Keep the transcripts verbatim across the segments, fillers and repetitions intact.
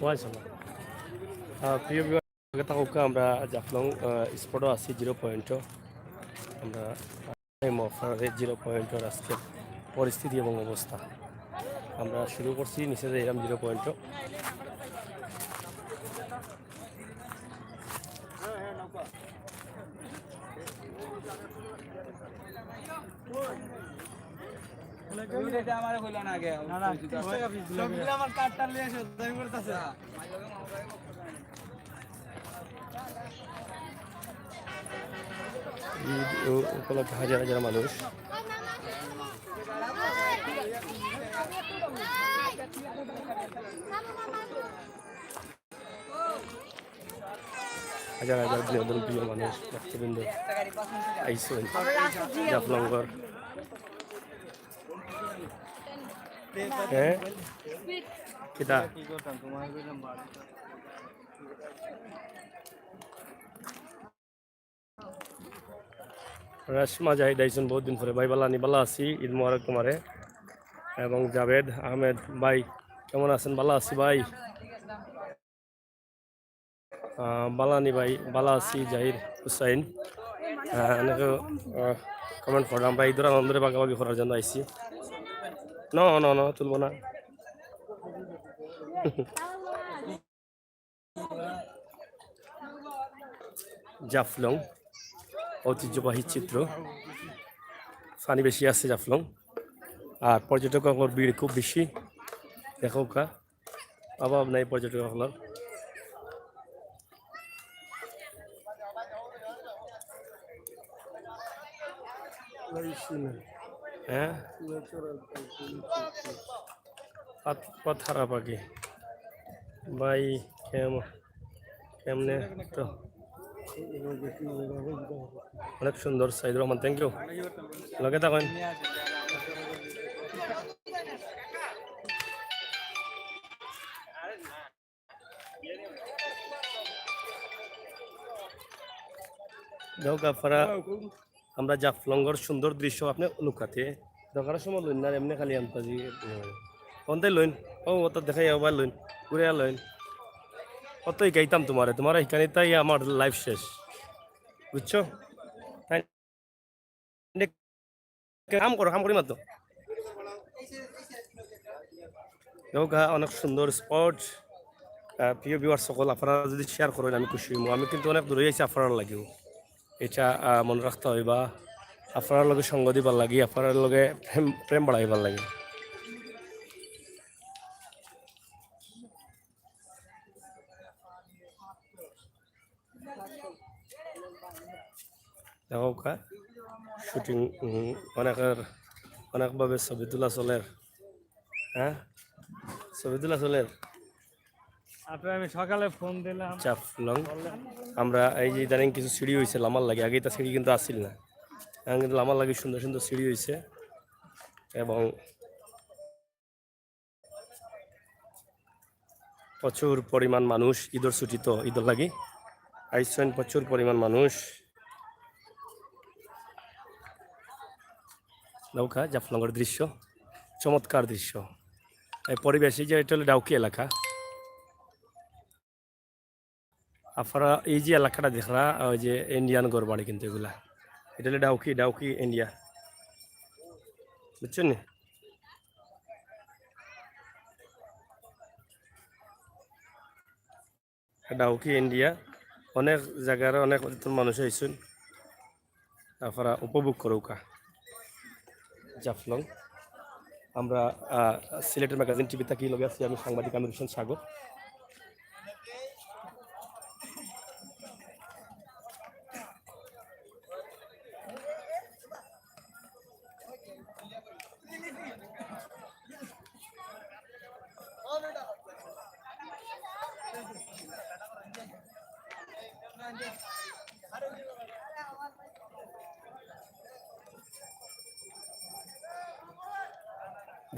ওয়াই সালাম। আহ, প্রিয় viewer, আগে থাকুক, আমরা জাফলং, আহ, স্পটও আছি, জিরো পয়েন্টও। আমরা এই মফারে জিরো পয়েন্টর আজকে পরিস্থিতি এবং অবস্থা। আমরা শুরু করছি, নিচে যাইলাম জিরো পয়েন্টও। আমার কার্ডটা নিয়ে এসে জয়েন করতেছে। ঈদ উ-, উপলক্ষে হাজার হাজার মানুষ। হাজার হাজার বিনোদন প্রিয় মানুষ, ভক্তবৃন্দ আইসেন জাফলংগর। হ্যাঁ? কিতা? রেশমা জাহিদ আইছইন বহুত দিন পরে। ভাই, বালা নি? বালা আছি, ঈদ মোবারক তোমারে। এবং জাভেদ আহমেদ ভাই, কেমন আছেন? বালা আছি ভাই। আহ, বালা নি ভাই? বালা আছি। জাহির হুসাইন, আহ, অনেকে, আহ, কমেন্ট করলাম ভাই, ঈদর আনন্দরে ভাগাভাগি করার জন্য আইছি। নো, নো, নো, তুলবো না। জাফলং, ঐতিহ্যবাহী চিত্র, পানি বেশি আছে জাফলং, আর পর্যটকর ভিড় খুব বেশি। দেখউক্কা, অভাব নাই পর্যটকর। হ্যাঁ, পাত-, পাথারা পাখি ভাই, কেমন? কেমনে তো? অনেক সুন্দর, সাইদুর রহমান, thank you। লগে থাকেন। দেখউক্কা, আপনারা আমরা জাফলংগর সুন্দর দৃশ্য আপনে লুকাতে দরকারর সময় লইন না, এমনে খালি আন্তাজি। অন্তে লইন, ও, অত দেখাই আবার লইন, ঘুরে লইন। অতই গাইতাম তোমারে, তোমারে হিকানিতাই আমার লাইফ শেষ, বুঝছো? তাই কাম করো, কাম করি মাত্র। দেখউক্কা, অনেক সুন্দর স্পট। আহ, প্রিয় ভিউয়ার্স সকল, আপনারা যদি শেয়ার করেন, আমি খুশি হইমু। আমি কিন্তু অনেক দূরে আইছি আপনারার লাগিও। এটা, আহ, মনে রাখতে হইবা, আপনারার লগে সঙ্গ দিবার লাগি, আপনারার লগে প্রেম, প্রেম বাড়াইবার লাগি। দেখউক্কা, শুটিং, উম, অনেকের, অনেকভাবে ছবি তোলা চলের। হ্যাঁ, ছবি তোলা চলের। আপনি, আমি সকালে ফোন দিলাম। জাফলং। আমরা এই যে ইদানিং কিছু সিঁড়ি হইছে লামার লাগি, আগে এটা সিঁড়ি কিন্তু আসিল না, এখন কিন্তু লামার লাগি সুন্দর সুন্দর সিঁড়ি হইছে। এবং প্রচুর পরিমাণ মানুষ, ঈদর ছুটি তো, ঈদর লাগি আইছইন প্রচুর পরিমাণ মানুষ। দেখউক্কা জাফলংগর দৃশ্য, চমৎকার দৃশ্য। এই পরিবেশ, এই যে এটা হলো ডাউকি এলাকা। আপনারা এই যে এলাকাটা দেখরা, ওই যে ইন্ডিয়ান ঘর বাড়ি কিন্তু এগুলা। এটা হলো ডাউকি, ডাউকি ইন্ডিয়া, বুঝছইন নি? ডাউকি ইন্ডিয়া, অনেক জাগার অনেক মানুষ আইছইন। আপনারা উপভোগ করউক্কা জাফলং। আমরা, আহ, সিলেটের ম্যাগাজিন টিভি থাকি, লগে আছি আমি সাংবাদিক আমির হোসেন সাগর।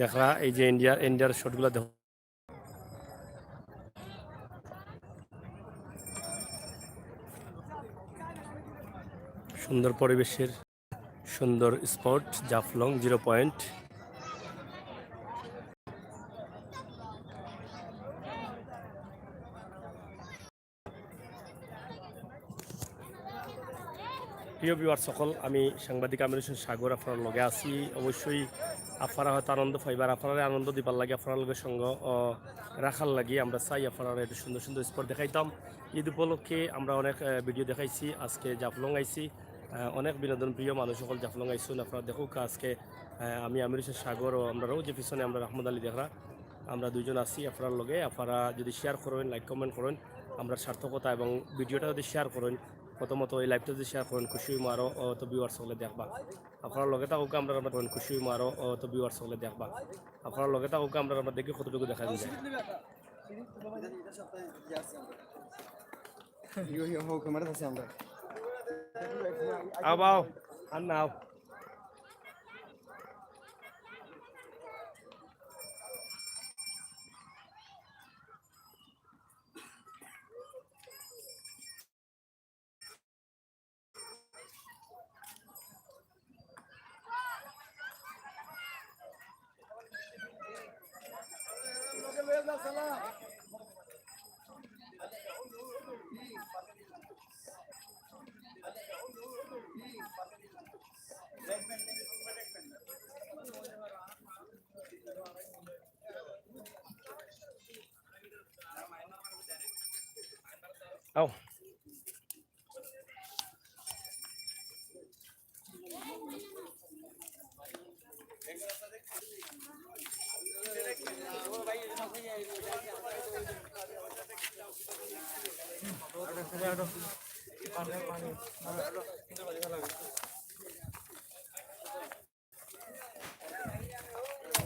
দেখরা এই যে ইন্ডিয়ার, ইন্ডিয়ার শটগুলা দেখো। সুন্দর পরিবেশের, সুন্দর স্পট, জাফলং জিরো পয়েন্ট। প্রিয় ভিউয়ার সকল, আমি সাংবাদিক আমির হোসেন সাগর, আপনারার লগে আছি। অবশ্যই আপনারা হয়তো আনন্দ পাইবার, আপনারারে আনন্দ দিবার লাগি, আপনারার লগে সঙ্গ, আহ, রাখার লাগি আমরা চাই আপনারারে একটু সুন্দর সুন্দর স্পট দেখাইতাম। ঈদ উপলক্ষে আমরা অনেক, আহ, ভিডিও দেখাইছি, আজকে জাফলং আইছি। আহ, অনেক বিনোদন প্রিয় মানুষ সকল জাফলং আইছইন, আপনারা দেখউক্কা আজকে, আহ, আমি আমির হোসেন সাগর ও আমরার অউ যে পিছনে আমরার আহমদ আলী দেখরা, আমরা দুইজন আছি আপনারার লগে। আপনারা যদি শেয়ার করইন, লাইক কমেন্ট করইন, আমরার সার্থকতা এবং ভিডিওটা যদি শেয়ার করইন, প্রথমত এই লাইভটা যদি শেয়ার করইন, খুশি অইমু আরো, অত ভিউয়ার সকলে দেখবা। আপনারা লগে থাকউক্কা, আমরার, আমরার খুশি অইমু আরো, অত ভিউয়ার সকলে দেখবা। আপনারা লগে থাকউক্কা, আমরার, আমরা দেখি কতটুকু দেখা যায়। ইয়ো, ইয়ো, হো, ক্যামেরা আছে আমরা। আও, আও, আর না আও। আও।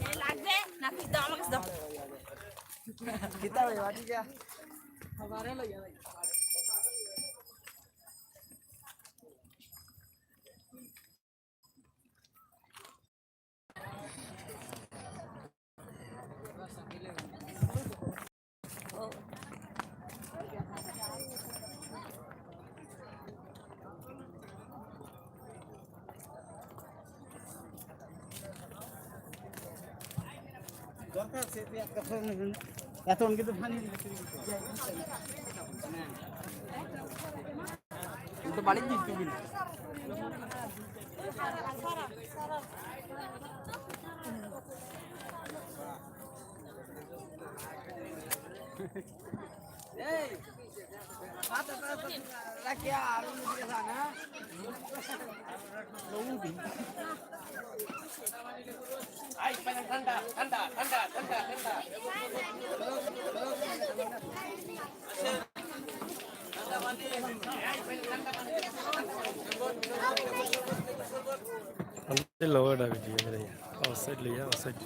এ লাগবে? না, ফির দাও, আমার কাছে দাও। কিতা ভাই, বাটি গিয়া? দরকার আছে, তুই এক কথা শুন। এত অনেকে তো পানি দিলে তুই তো বাড়ির দিক তুই। আমাদের lower ডাবি দিয়ে বেড়ে। Offside লইয়া, offside।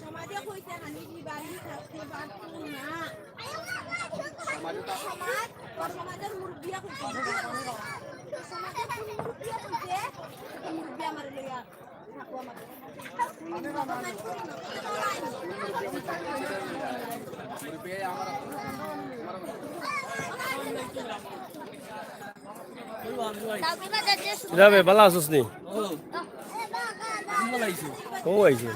সমাজে কইতে হানি দিবালি থাকতে পারতো না। সমাজ, সমাজের মুরব্বিয়া কইতে। সমাজের কোন মুরব্বিয়া কইতে? মুরব্বি আমার লইয়া থাকো আমার। কিতা বে, ভালা আছস নি? ও, ভালা আছি। ও আইছে।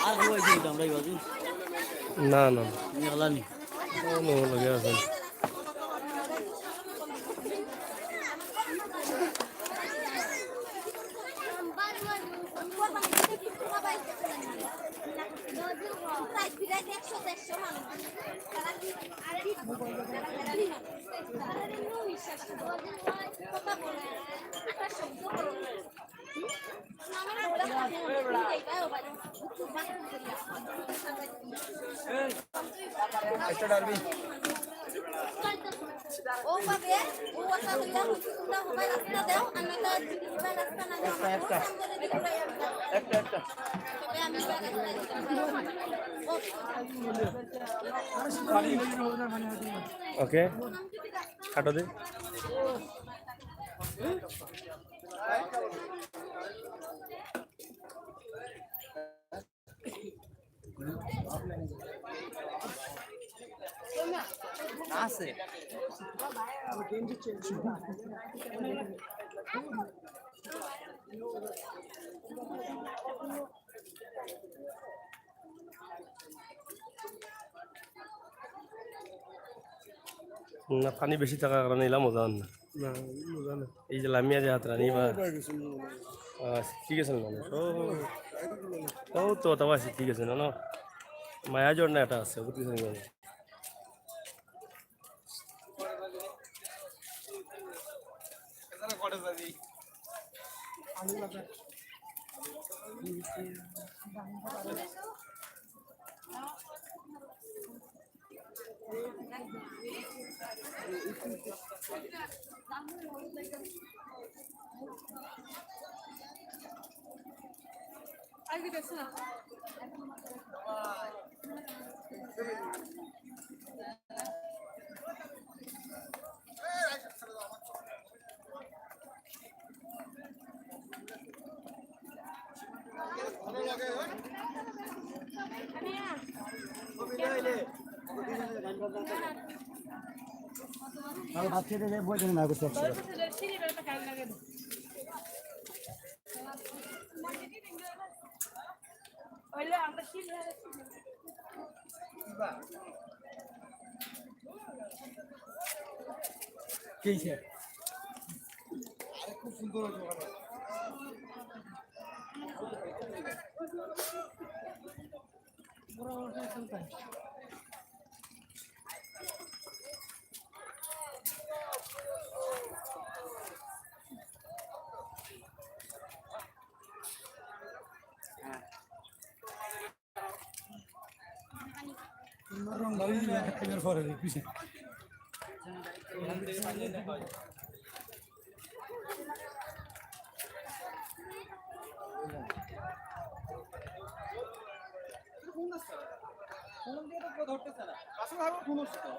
আর কেউ আইছে নি আমরার বাজু? না, না। নি আলা নি? ও, নো, লগে আছে। একটা ডালবি। একটা, একটা। একটা, একটা। ওকে, কাটো দে। আছে। না, পানি বেশি থাকার কারণে ইলা মজা অর না। না, মজা না। এই যে লামিয়া যে হাতরানি বা, আহ, শিখি গেছইন মানুষ। ও, ও তো, তারপর শিখি গেছইন, না? মায়া জোর না, এটা আছে, বুঝতে পারছেন?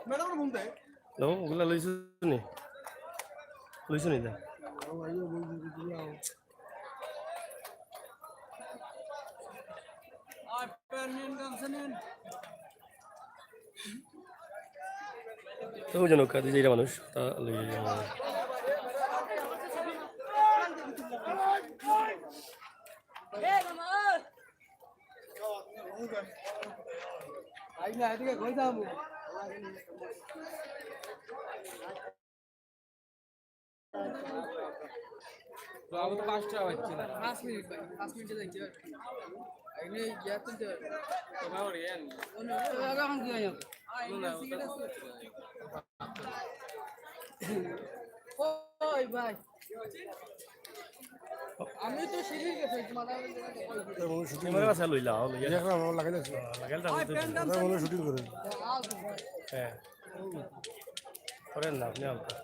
ম্যাডাম, ফোন দেয়। লো, ওগুলা লইছো নি? লইছো নি দা? তো ওই জন্য কাজে যেটা মানুষ, তা লইয়া যাওয়া হয়। তো আমি তো পাঁচটা বাজছে না। পাঁচ মিনিট ভাই, পাঁচ মিনিটে যাইতে হবে। এমনি গিয়া তুলতে হবে। তো ভাই, ওর ইয়ে আনবি। অন্য, অন্য, অন্য, অন্য, না, ওটা ঠিক আছে। ওই ভাই। আমি তো সিঁড়ির গেছে, তোমার ক্যামেরা আছে, লইলা, লইয়া। দেখলাম, আমার লাগাই আছে। লাগাই আছে, আমি তো। ওটা মনে হয় শুটিং করে। হ্যাঁ। করেন না আপনি হালকা।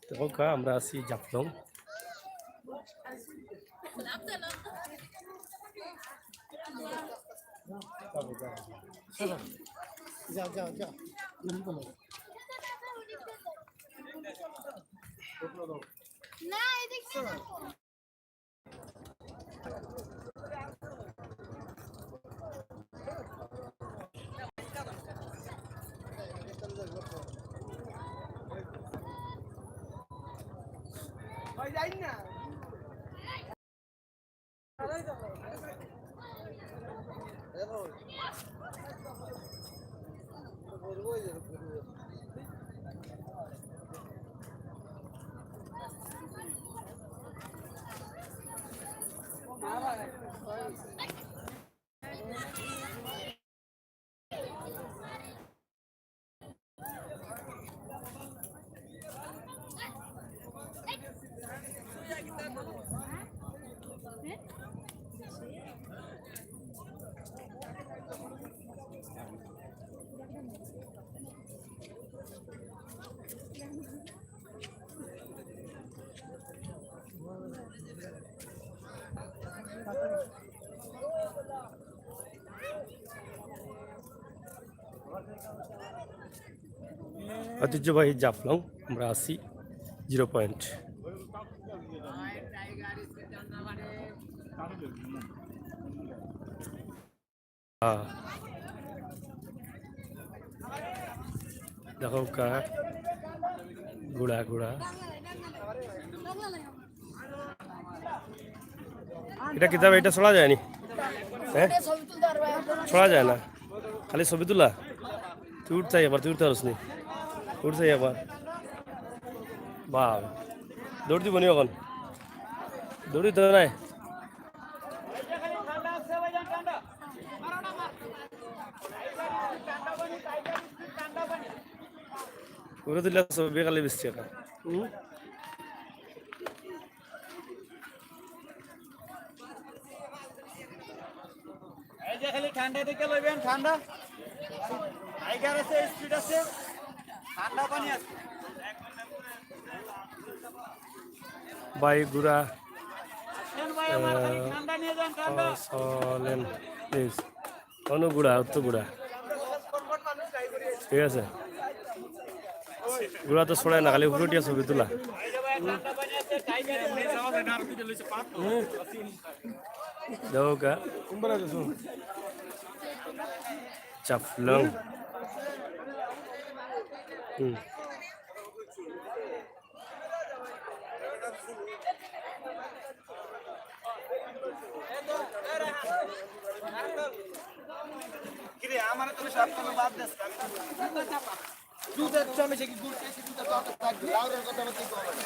তো হোক, আমরা আছি জাফলং। যাও, যাও, যাও। না, এদিক দিয়ে যাও। ঐতিহ্যবাহী জাফলং, আমরা আছি জিরো পয়েন্ট। হ্যাঁ। দেখো কা, ঘোড়া, ঘোড়া। এটা কিতাব, এটা ছড়া যায়নি? হ্যাঁ? ছড়া যায় না, খালি ছবি তুলা। তুই উঠতে একবার, তুই উঠতে পারস নি? উঠতে একবার। বাহ, দৌড় দিব নি এখন? দৌড়ি তো নাই। পুরো দিলে ছবি খালি বেশি টাকা। হুম? এই যে খালি ঠান্ডা দেখে লইবেন, ঠান্ডা। টাইগার আছে, স্পিড আছে, ঠান্ডা পানি আছে। ভাই ঘোড়া, আসেন ভাই, আমার খালি আহ, ঠান্ডা নিয়ে যান, ঠান্ডা। চলেন, প্লিজ। অনু ঘোড়া, অত ঘোড়া। ঠিক আছে। ঘোড়া তো ছড়ায় না, খালি উপরে উঠিয়া ছবি তোলা। হুম। দেখো কা। চাফলং। হুম। কিরে, আমারে তুমি সব সময় বাদ দেস কেন? দুধের চামচে কি গুড় খাইছি, দুধের দরকার থাকবে? লাউরের কথা বলতে কি হবে?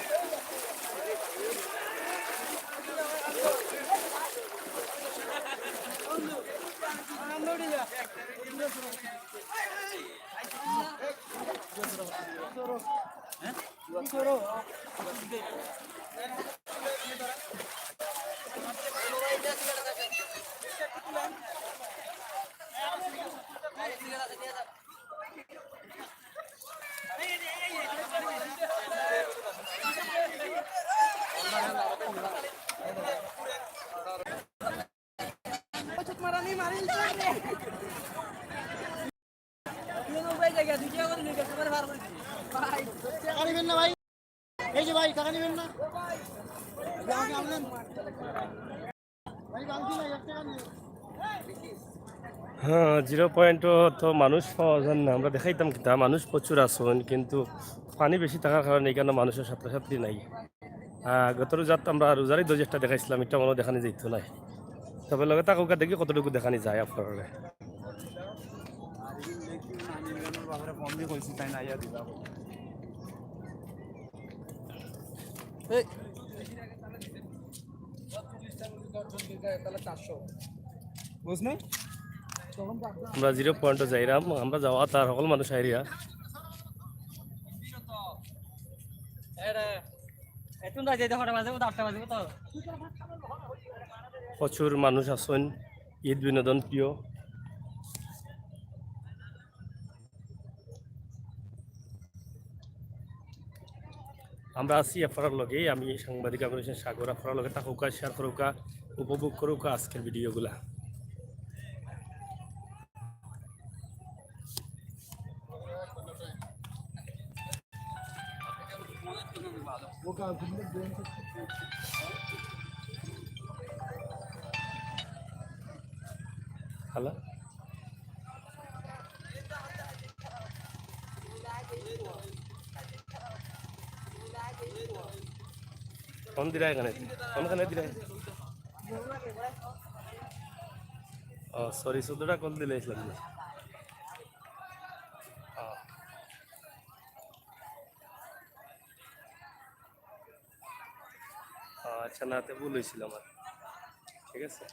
টাকা নিবেন না ভাই, এই যে ভাই, টাকা নিবেন না। ভাই, বালতি নাই, এক টাকা নিয়ে। হ্যাঁ, জিরো পয়েন্টও তো মানুষ পাওয়া যায় না। আমরা দেখাইতাম কিতা, মানুষ প্রচুর আছইন, কিন্তু পানি বেশি থাকার কারণে এখানো মানুষর সাঁতরাসাঁতরি নাই। আহ, গত রোজাত আমরা রোজার ইদ যে একটা দেখাইছিলাম, ইটা মনো দেখানি যাইতো নায়। তবে লগে থাকউক্কা, দেখি কতটুকু দেখানি যায় আপনারারে। এই। বুঝ নাই? আমরা জিরো পয়েন্টও যাইরাম, আমরা যাওয়াত আর হকল মানুষ আইরা। প্রচুর মানুষ আছইন, ইদ বিনোদন প্রিয়। আমরা আছি আপনারার লগে, আমি সাংবাদিক আমির হোসেন সাগর। আপনারার লগে থাকউক্কা, শেয়ার করউক্কা, উপভোগ করউক্কা আজকের ভিডিওগুলা। হ্যালো। কোন দিরা এখানে? কোনখানে দিরা? ও, সরি, চৌদ্দটা কল দিলে আসলাম না। ও। ও, আচ্ছা, না, তে ভুল হয়েছিল আমার। ঠিক আছে।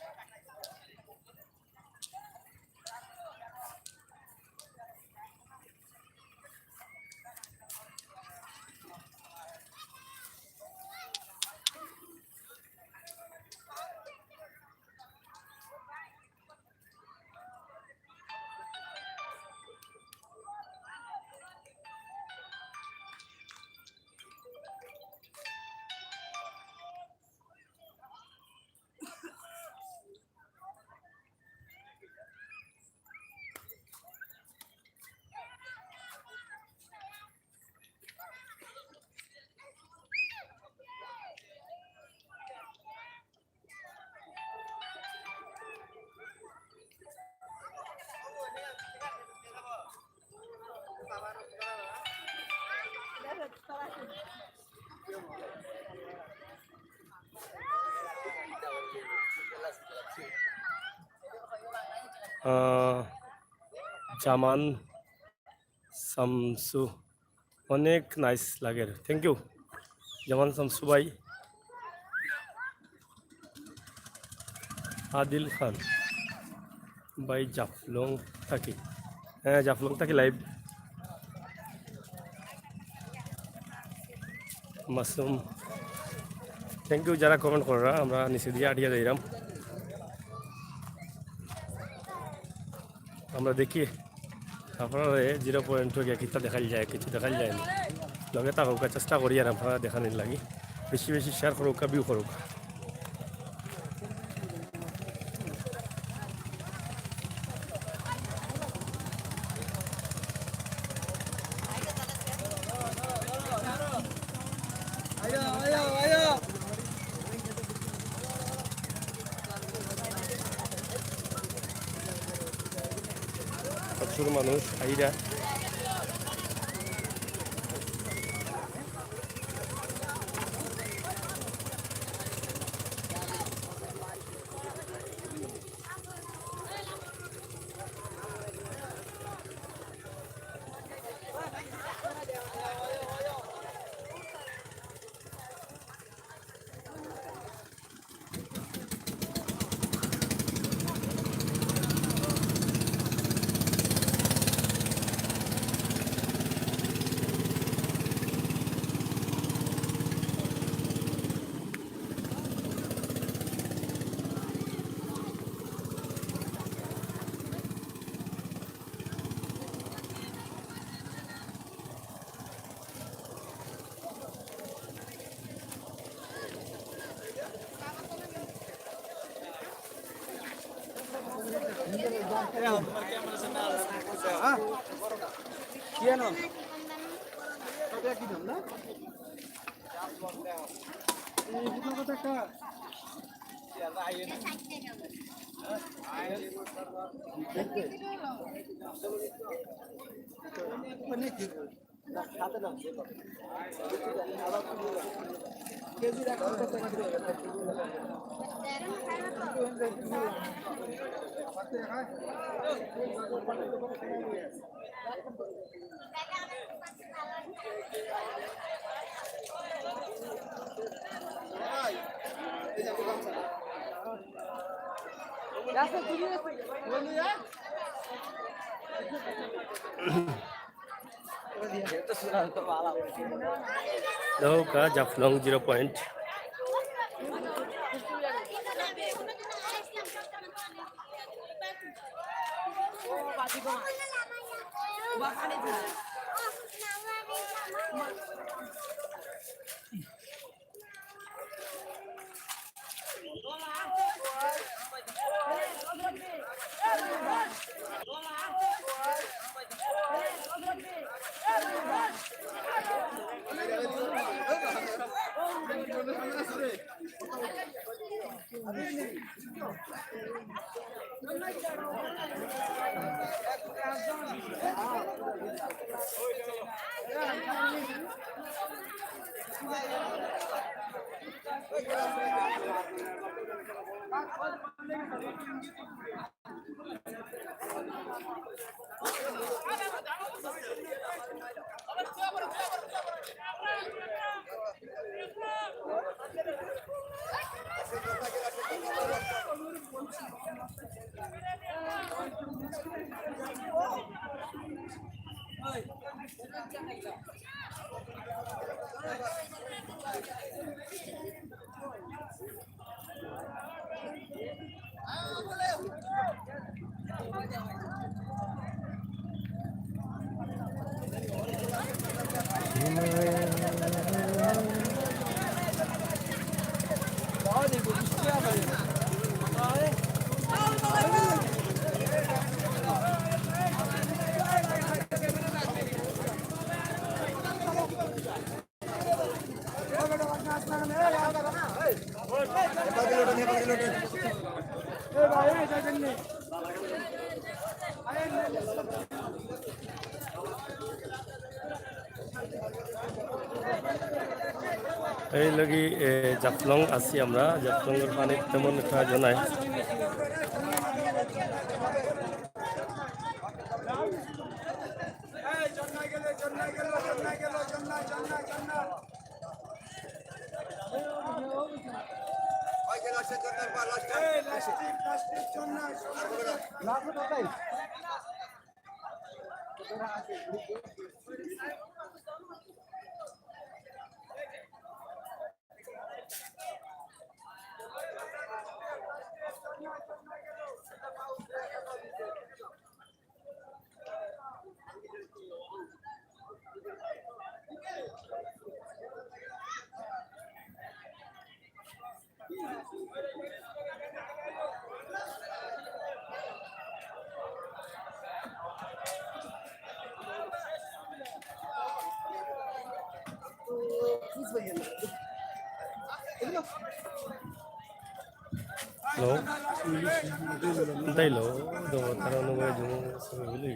আহ, জামান শামসু, অনেক নাইস লাগের। থ্যাংক ইউ জামান শামসু ভাই। আদিল খান ভাই, জাফলং থাকি। হ্যাঁ, জাফলং থাকি লাইভ। মাসুম, থ্যাংক ইউ যারা কমেন্ট কররা। আমরা নিচে দিয়া আটিয়া যাইরাম। আমরা দেখি আপনারারে জিরো পয়েন্ট গিয়া কিতা দেখাইল যায়, কিছু দেখাইল যায় না। লগে থাকউক্কা, চেষ্টা করি আর আপনারারে দেখানির লাগি। বেশি বেশি শেয়ার করউক্কা, ভিউ করউক্কা। প্রচুর মানুষ আইরা। দেখউক্কা, জাফলং জিরো পয়েন্ট। এই লাগি, এ, জাফলং আছি আমরা। জাফলংয়ের পানি তেমন একটা ইয়ে নাই। হ্যালো। তাই লো, তো তারা অনুভব জমা সব হইলই।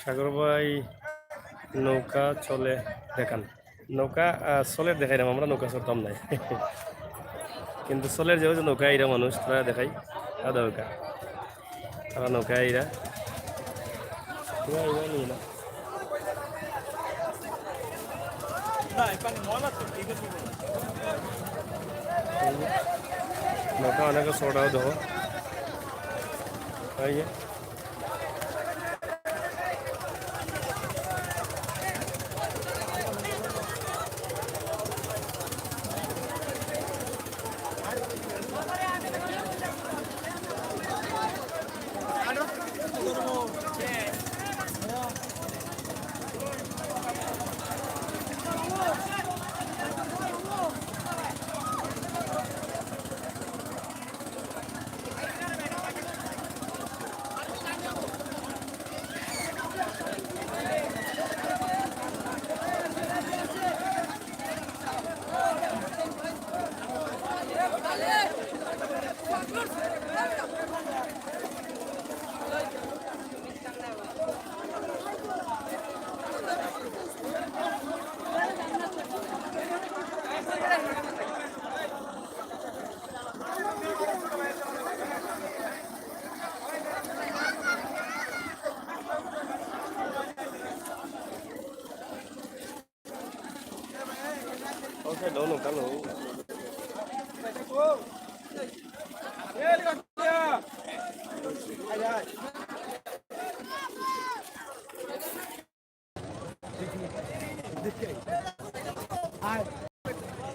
সাগর ভাই, নৌকা চলে দেখান। নৌকা, আহ, চলে দেখাইলাম আমরা, নৌকা চড়তাম নাই। কিন্তু চলের যে, ওই যে নৌকা আইরা মানুষ, তারা দেখাই, তারা নৌকা। তারা নৌকা আইরা। পুরা আইরা নিয়ে না। নৌকা অনেক চড়াও দেখো। এই যে।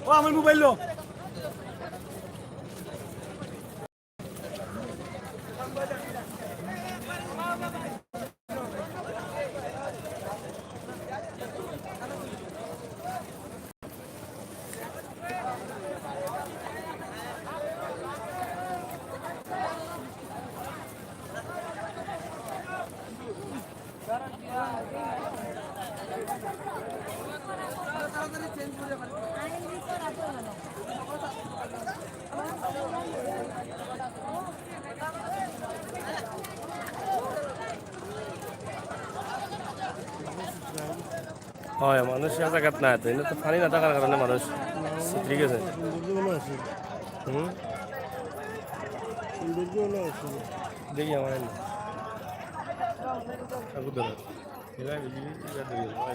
ও, আমার মোবাইল লো। হয়, মানুষ এই জাগাত নাই তো, এনে তো পানি না থাকার কারণে মানুষ ছিটরি গেছে। হুম। দেখি আমার এনে। ঠাকুর ধরো। এবার বুঝবি, এবার দেখবি।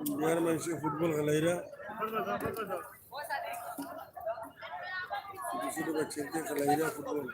ইন্ডিয়ার মানুষে ফুটবল খেলাইরা, ছোট ছোট বাচ্চাকে খেলাইরা ফুটবল।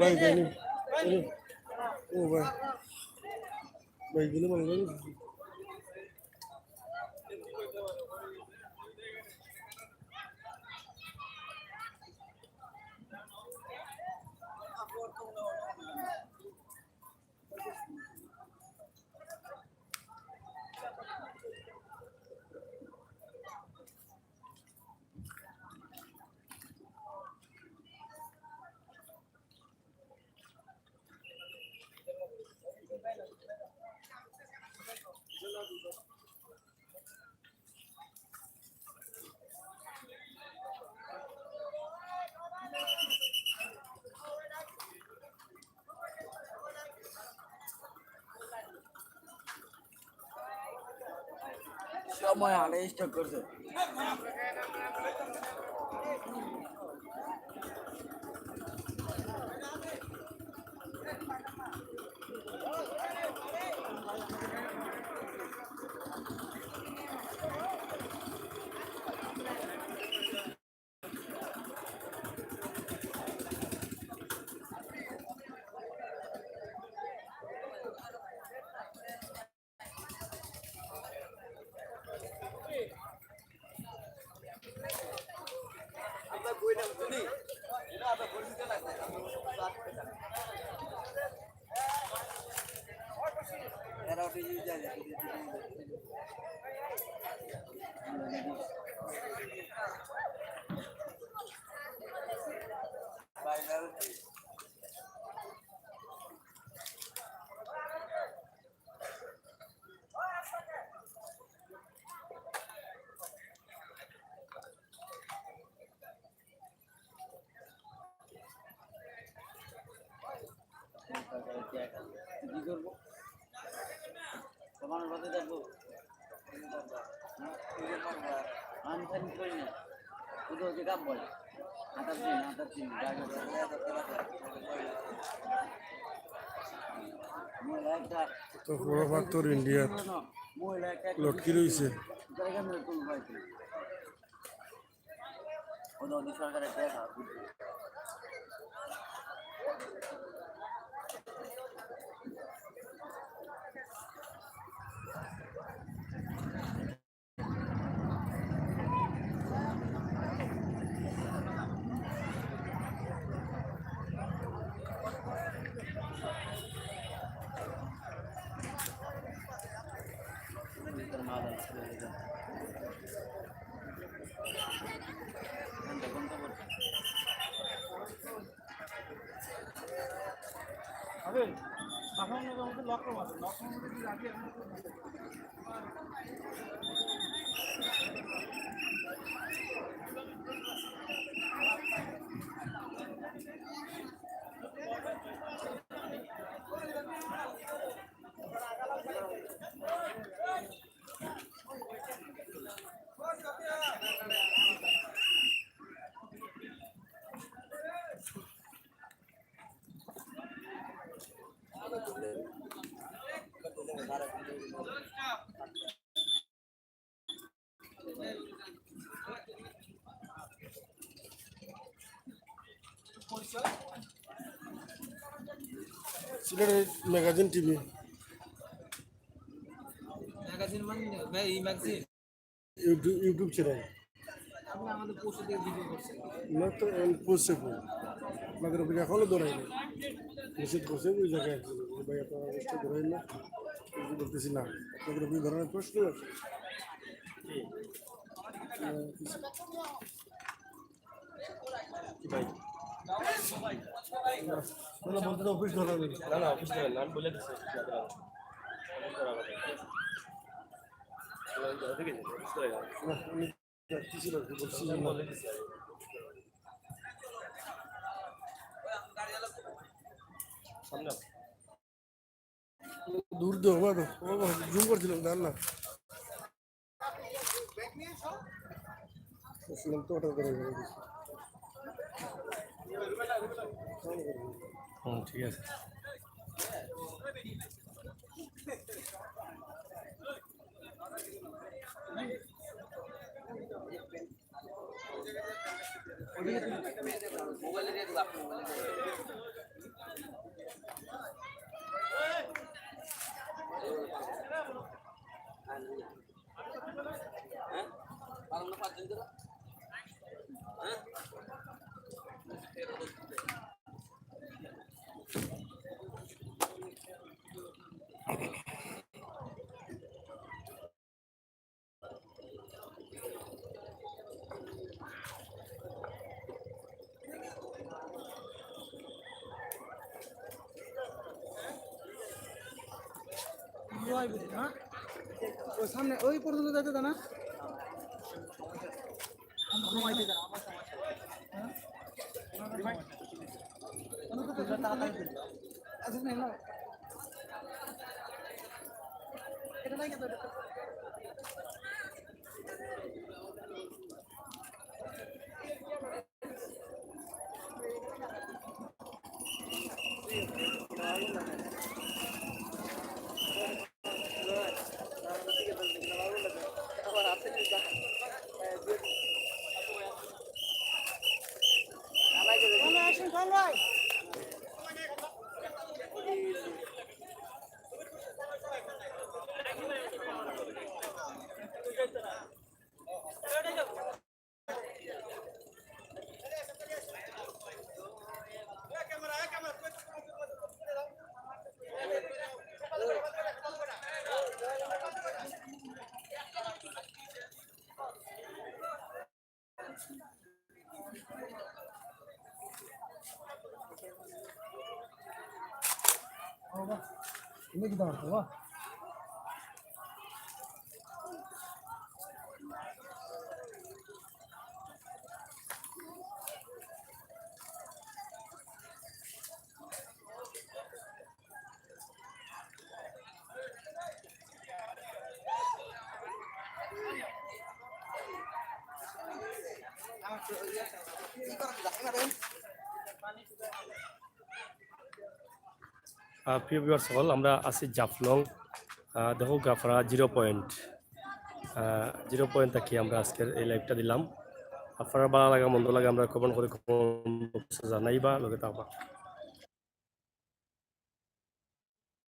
ভাই, ভাই, ও ভাই। ভাই, গেলে ভালো লাগে। সময় আনে স্টক করছে। কি করবো? তোমার মধ্যে দেখবো। আমি খালি করি না। শুধু ওকে কাপ বলে। আটার দিন, আটার দিন, মহিলা একটা তো বড় পাথর ইন্ডিয়াত মহিলা একটা লটকি রইছে। জায়গা নিয়ে কোনো ভাই নেই। ওদের ওদের সরকারের দেখা। আরে, এখন আমাদের লক্ষ্য আছে, লক্ষ্য মধ্যে যদি রাখি, এখন সিলেটের ম্যাগাজিন টিভি। ম্যাগাজিন মানে, ভাই, এই ম্যাগাজিন। YouTube, YouTube channel. আপনি আমাদের পোস্ট দিয়ে ভিডিও করছেন। না তো, আমি পোস্টে কই। আপনাদের ওদিকে এখনো ধরাই নাই। নিষেধ করছে ওই জায়গায় একজন। ওই ভাই, আপনারা পোস্টে ধরাই না। কিছু বলতেছি না। আপনাদের ওদিকে ধরার প্রশ্ন আছে? আহ, কিছু কি ভাই? না, না, বলতে তো অফিস ধরা নেই। না, না, অফিস ধরা নেই, আমি বলে দিচ্ছি, অফিস ধরা নেই। অফিস ধরা নেই। ঠিক আছে, অফিস ধরা নেই। না, আমি যাচ্ছি ছিল, কি বলছি আমি না। বলে দিচ্ছি। সামনে। দূর দিয়ে, বাবা, বাবা, জুম করছিলাম, জান না। আসলাম তো ওটা করে, করে দিছি। হুম, ঠিক আছে। ওই সামনে, ওই পর্যন্ত যাইতে দেয় না। আহ, প্রিয় ভিউয়ার্স সকল, আমরা আছি জাফলং। আহ, দেখো, গাফরা জিরো পয়েন্ট, আহ, জিরো পয়েন্ট থাকি আমরা আজকের এই লাইভটা দিলাম। আপনারা ভালা লাগা মন্দ লাগা আমরা কমেন্ট করি, কমেন্ট বক্সে জানাইবা, লগে থাকবা।